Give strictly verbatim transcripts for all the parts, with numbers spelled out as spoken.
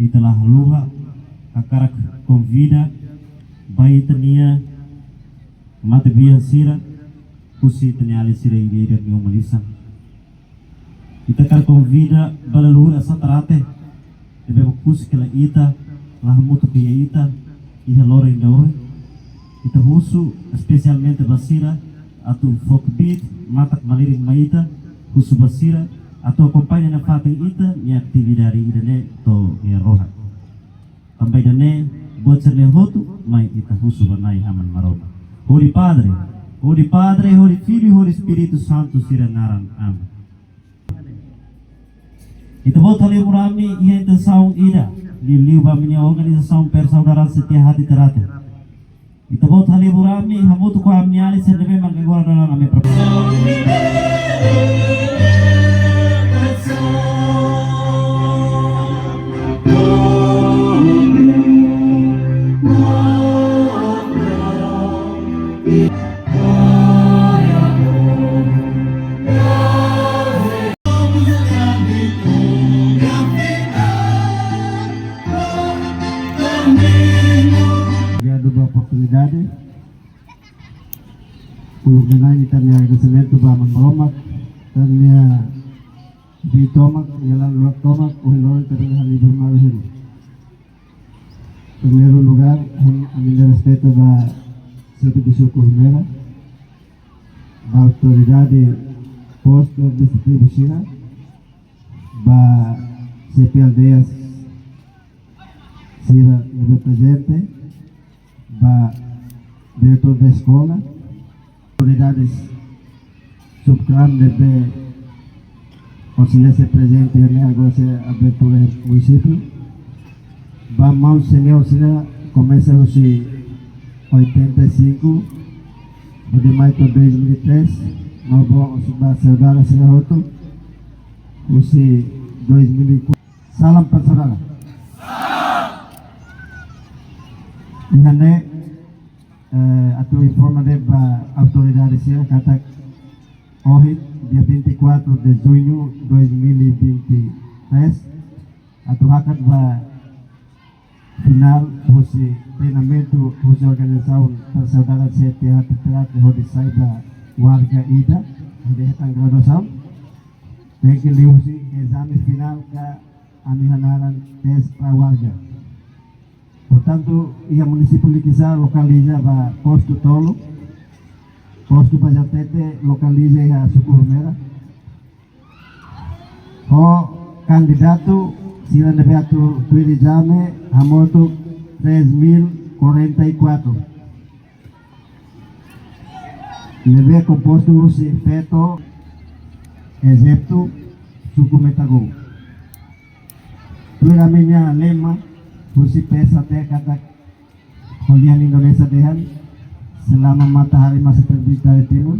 Ita la haluha, hakarak konvida ba ita-nia matebian sira, husi ita-nia alin sira ida-idak nia uma lisan. Ita hakarak konvida ba lalura Satarate, ne'ebé mak husik hela ita, la hamutuk ho ita, iha loron ida-ne'e. Ita husu espesialmente ba sira, atu fó kbiit, matak malirin mai ita, husu ba sira, atu akompaña nafatin ita-nia atividade ida-ne'e to'o nia rohan. Tanba ida-ne'e, buat sira-ne'e hotu, mai ita husu ba Na'i Aman Maromak. Hodi Padre, hodi Padre, hodi Filho, hodi Espíritu Santu sira naran. Amen. Ita-boot halibur ami iha intensaun ida, liuliu ba ami-nia organizasaun Persaudaran Setia Hati Ternate. Ita-boot halibur ami, hamutuk ho ami-nia alin sira ne'ebé mak agora daudaun ami prepara. Obrigadu ba oportunidade. Uluk nanain ita-nia agradesimentu ba Aman Maromak, ita-nia bibi tomak, nia laran-luak tomak, ohin loron ita bele halibur malu hela. Primeiru lugar, ami, ami-nia respeitu ba xefe de suku Humera, ba autoridade postu administrativu sira, ba xefe aldeias sira ne'ebé prezente, ba diretór da eskola, autoridades subkram ne'ebé konsellu sira prezente iha ne'e, agora sei abertura iha munisípiu. Ba maun seniór sira komesa husi oitenta e cinco, hodi mai to'o dois mil e três, no ba, ba saudara sira hotu husi dois mil e quatro. Salam Persaudaran. Iha ne'e, eh, atu informa de'it ba autoridade sira katak ohin, dia vinte e quatro de junho dois mil e vinte e três, atu hakat ba finál husi treinamentu husi organizasaun Persaudaran Setia Hati Ternate hodi sai ba warga ida, hodi hetan graduasaun. Tenke liuhusi ezame finál ka ami hanaran tes pra warga. Portantu, iha munisípiu Likisá lokaliza ba postu tolu, postu Bajatete lokaliza iha suku Humera. Ho kandidatu sira ne'ebé atu tuir ezame hamutuk três mil quarenta e quatro. Ne'ebé kompostu husi feto, ezetu suku Metagou. Tuir ami-nia lema husi P S A T katak ho lian Indonézia dehan, selama matahari masih terbit dari timur,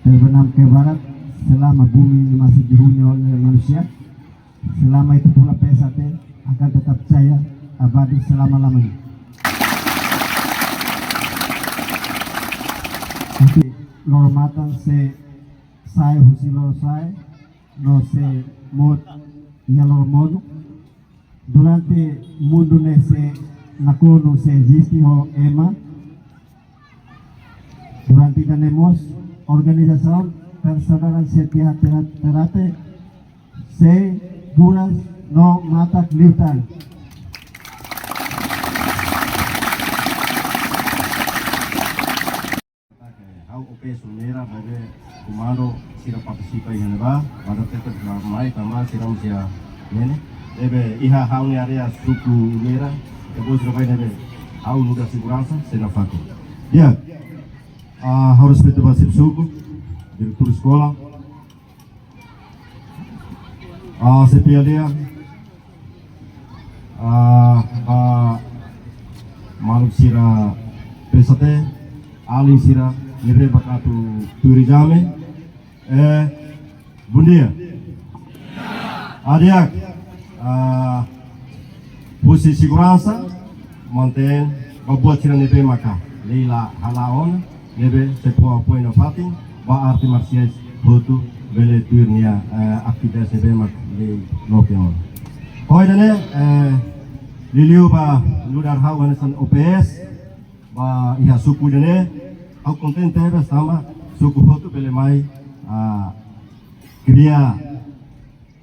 terbenam ke barat, selama bumi ini masih dihuni oleh manusia, selama itu pula P S A T akan tetap jaya abadi selama-lamanya. Husi loro-matan sei sa'e husi loro-sa'e, no sei mout iha loro-monu. Durante mundu ne'e sei nakonu, sei eziste ho ema. Durante ida-ne'e mós, organizasaun Persaudaran Setia Ternate sei buras no matak liután. Ha'u O P S Humera, maibé komandu sira partisipa iha ne'ebá, Bajatete sira mai tanba sira mós iha ne'e. Ne'ebé iha ha'u-nia área suku Humera, depois sira mai ne'ebé ha'u nu'udar seguransa, sei nafatin. Di'ak, ah, ha'u respeitu ba xefe suku, diretór eskola, ah, xefe aldeia, ah, ba maluk sira P S A T, alin sira ne'ebé mak atu tuir ezame. Eh, bom dia. Di'ak, ah, husi seguransa, mantein ba buat sira ne'ebé maka lei la hala'o ona, ne'ebé sei fó apoiu nafatin ba arte marsiais hotu bele tuir nia, eh, atividade ne'ebé mak lei loke ona. Ohin ne'e, eh, liuliu ba nu'udar ha'u hanesan O P S ba iha suku ne'e, ha'u kontente tebes tanba suku hotu bele mai, ah, kria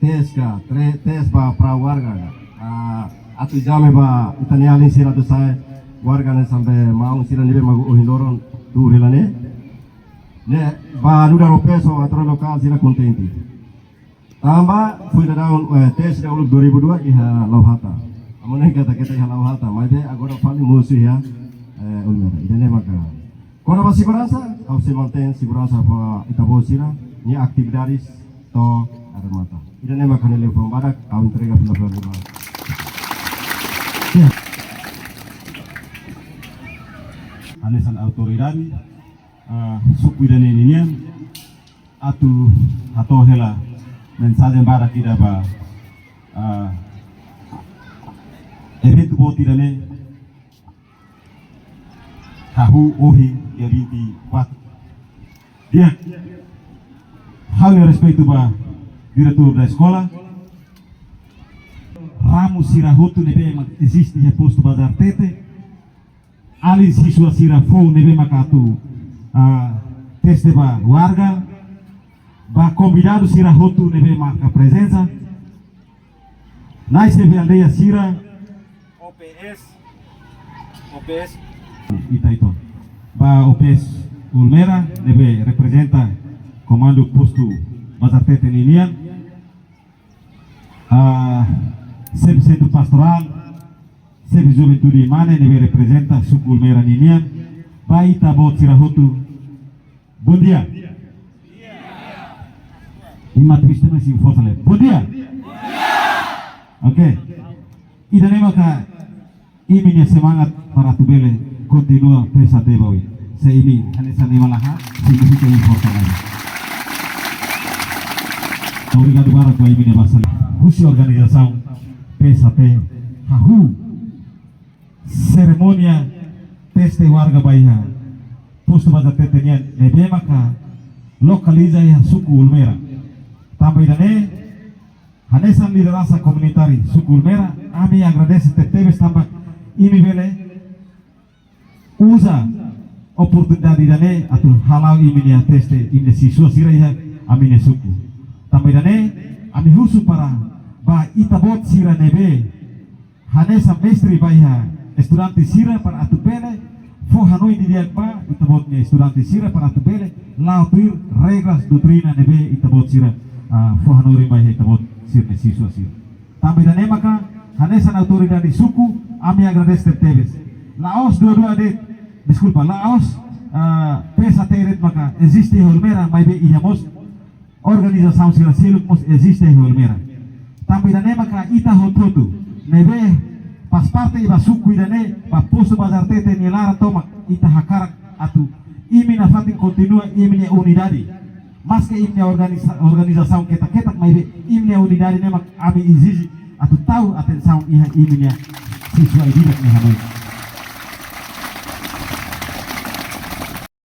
tes ka, tre-, tes ba para warga ka. Ah, atu ezemplu ba ita-nia alin sira atu sai warga hanesan be maun sira ne'ebé mak ohin loron tuur hela ne'e. Ne'e ba nu'udar O P S ho autoridade lokál sira kontente. Tanba foin daudaun, eh, tes ida uluk dua ribu dua iha Lauhata. Amu ne'e katak keta iha Lauhata, maibé agora fali mosu iha, eh, Olmera. Ida-ne'e maka. Kona-ba seguransa, ha'u sei mantein seguransa ba ita-boot sira-nia atividades to'o arremata. Ida-ne'e maka ha'u-nia liafuan badak, ha'u entrega fila-fila. Ya. Hanesan autoridade, ah, suku ida-ne'e ninian, atu hato'o hela mensajen badak ida ba, ah, eventu boot ida-ne'e, hahú ohin dia vinte e quatro. Di'ak, ha'u-nia respeitu ba diretór da eskola, ramo sira hotu ne'ebé mak eziste iha postu Bazartete, alin siswa sira foun ne'ebé maka atu, ah, teste ba warga, ba konvidadu sira hotu ne'ebé maka prezensa, nai xefe aldeia sira, O P S, O P S. Ita-nia, ba O P S Olmera, ne'ebé reprezenta komandu postu Bazartete ninian, ah, xefe sentru pastorál, xefe juventude Mane, ne'ebé reprezenta suku Olmera ninian, ba ita-boot sira hotu, bondia. Imi atu bista na si forsa le. Bondia. Oke. Ida-ne'e maka imi-nia semangat para atu bele kontinua PSHT ba oin. Se imi hanesan ema la iha, signifika imi forsa lagi. Obrigadu barak ba imi-nia basa. Husi organizasaun PSHT hahú serimónia teste warga ba iha postu Bazartete nian ne'ebé maka lokaliza iha suku Olmera. Tanba ida-ne'e, hanesan lideransa komunitária suku Olmera, ami agradese tebetebes tanba imi bele uza oportunidade ida-ne'e atu hala'o imi-nia teste imi-nia siswa sira iha ami-nia suku. Tanba ida-ne'e, ami husu para ba ita-boot sira ne'ebé hanesan mestre ba iha estudante sira para atu bele fó hanoin didi'ak ba ita-boot nia estudante sira para atu bele la'o tuir regras doutrina ne'ebé ita-boot sira, ah, fó hanorin ba iha ita-boot sira-nia siswa sira. Tanba ida-ne'e maka hanesan autoridade suku ami agradese tebetebes. La'ós duadua de'it, deskulpa, la'ós, ah, PSHT de'it maka eziste iha Olmera, maibé iha mós organizasaun sira seluk mós eziste iha Olmera. Tanba ida-ne'e maka ita hotu-hotu ne'ebé faz parte ba suku ida-ne'e, ba postu Bazartete nia laran tomak, ita hakarak atu imi nafatin kontinua imi-nia unidade. Maske imi-nia organiza-, organizasaun ketak-ketak, maibé imi-nia unidade ne'e mak ami ezije atu tau atensaun iha imi-nia siswa ida-idak nia hanoin.